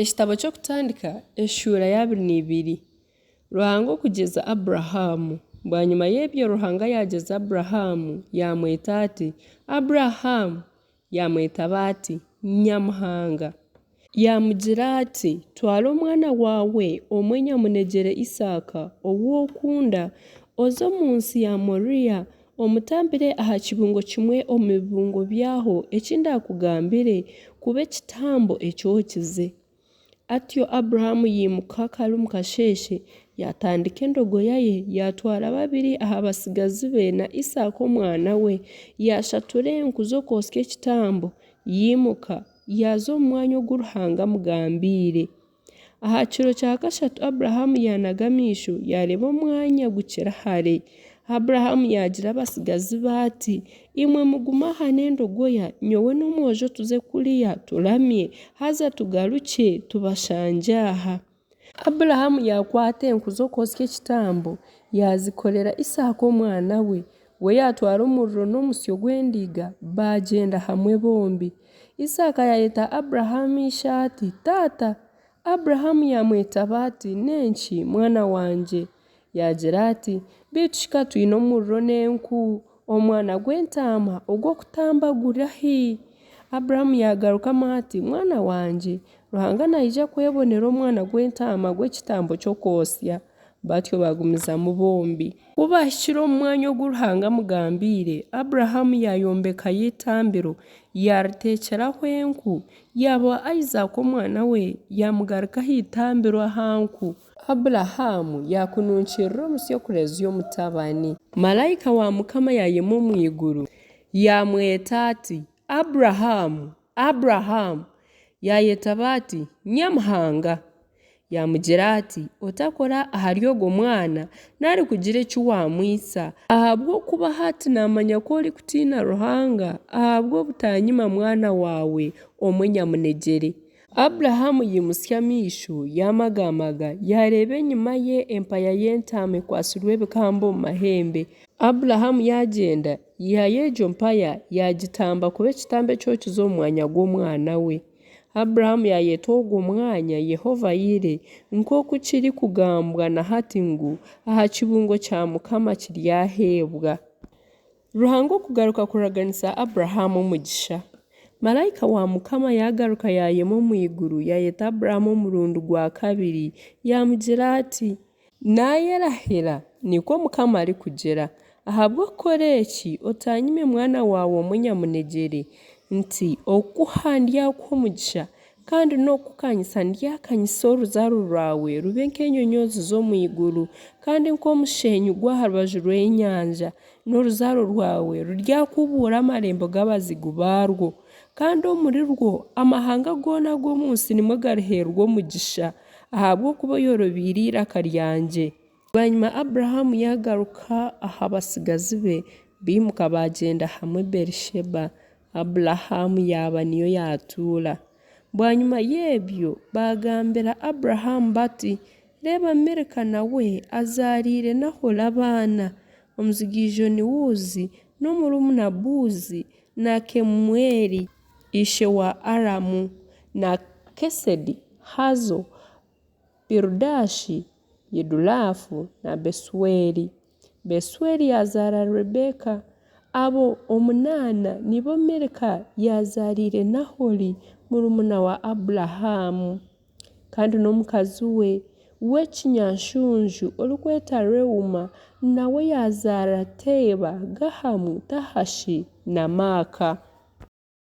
Ekitabo ky'Okutandika eshuura y'abiri n'ibiri. Ruhanga okugyeza Abrahamu. Bwanyima y'ebyo Ruhanga yaagyeza Abrahamu, yaamweta ati, Abrahamu! Yaamwetaba ati, Nyamuhanga. Yaamugira ati, Twara omwana waawe omwe nyamunegyere Isaaka, ou okunda, oze omu nsi ya Moriya, omutambire aha kibungo kimwe omu bibungo byaho eki ndaakugambire, kuba ekitambo ekyokize. Atyo Aburahamu yaimuka kare omu kasheeshe, yaatandika endogoya ye, yaatwara babiri aha batsigazi be na Isaaka omwana we, yaashatura enku z'okwotsya ekitambo, yaimuka, yaaza omu mwanya ogu Ruhanga amugambiire. Aha kiro kya kashatu Aburahamu yaanaga amaisho, yaareeba omwanya gukiri hare. Aburahamu yaagira abatsigazi be ati, Imwe mugume aha n'endogoya, nyowe n'omwojo tuze kuriya turamye, haza tugarukye tubashangye aha. Aburahamu yaakwata enku z'okwotsya ekitambo, yaazikorera Isaaka omwana we. We yaatwara omuriro n'omusyo gw'endiga, baagyenda hamwe bombi. Isaaka yaayeta Aburahamu ishe ati, Taata! Aburahamu yaamwetaba ati, N'enki, mwana wangye? Yaagira ati, Beitu shi ka twine omuriro n'enku, omwana gw'entaama ogw'okutamba guri hi? Aburahamu yaagarukamu ati, Mwana wangye, Ruhanga naija kwebonera omwana gw'entaama gw'ekitambo ky'okwotsya. Batyo baagumizamu bombi. Ku baahikire omu mwanya ogu Ruhanga amugambiire, Aburahamu yaayombekayo eitambiro, yaariteekyeraho enku, yaaboha Isaaka omwana we, yaamugarika aha itambiro aha nku. Aburahamu yaakununkirira omusyo kurezya omutabani. Maraika wa Mukama yaayema omu iguru, yaamweta ati, Aburahamu! Aburahamu! Yaayetaba ati, Nyamuhanga! Yaamugira ati, Otakora ahari ogwo mwana nari kugira eki waamwitsa, ahabw'okuba hati naamanya ku orikutiina Ruhanga ahabw'obutanyima mwana waawe omwe nyamunegyere. Aburahamu yaimutsya amaisho, yaamagamaga, yaareeba enyima ye empaya y'entaama ekwatsirwe ebikamba omu mahembe. Aburahamu yaagyenda, yaihayo egyo mpaya, yaagitamba kuba ekitambo ekyokize omu mwanya gw'omwana we. Aburahamu yaayeta ogwo mwanya Yehova-yire, nk'oku kirikugambwa na hati ngu, Aha kibungo kya Mukama kiryaheebwa. Ruhanga okugaruka kuraganisa Aburahamu omugisha. Maraika wa Mukama yaagaruka yaayema omu iguru, yaayeta Aburahamu omurundi gwa kabiri, yaamugira ati, Naayerahira, nikwo Mukama arikugira, ahabw'okukora eki otaanyime mwana waawe omwe nyamunegyere, nti, Okukuha ndyakuha omugisha, Kandi n'okukukanyisa ndyakanyisa oruzaaro rwawe rube nk'enyonyoozi z'omu iguru, kandi nk'omusheenyi gw'aha rubaju rw'enyanja, n'oruzaaro rwawe ruryakubuura amarembo g'abazigu baarwo, kandi omurirwo amahanga goona ag'omu nsi nimwo gariheerwa omugisha, ahabw'okuba oyorobeire eiraka ryangye. Bwanyima Aburahamu yaagaruka aha batsigazi be, baimuka baagyenda hamwe Beerisheba. Aburahamu yaaba niyo yaatuura. Bwanyima y'ebyo baagambira Aburahamu bati, Reeba Milika nawe azaariire Nahori abaana, omujigaijo ni Uuzi, n'omurumuna Buuzi, na Kemueli ishe wa Aramu, na Kesedi, Hazo, Piludashi, Yidulaafu na Besueli. Besueli yaazaara Rebeka. Abo omunaana nibo Milika yaazaariire Nahori murumuna wa Aburahamu. Kandi n'omukazi we w'ekinyanshunju orikwetwa Reuma nawe yaazaara Teeba, Gahamu, Tahashi na Maaka.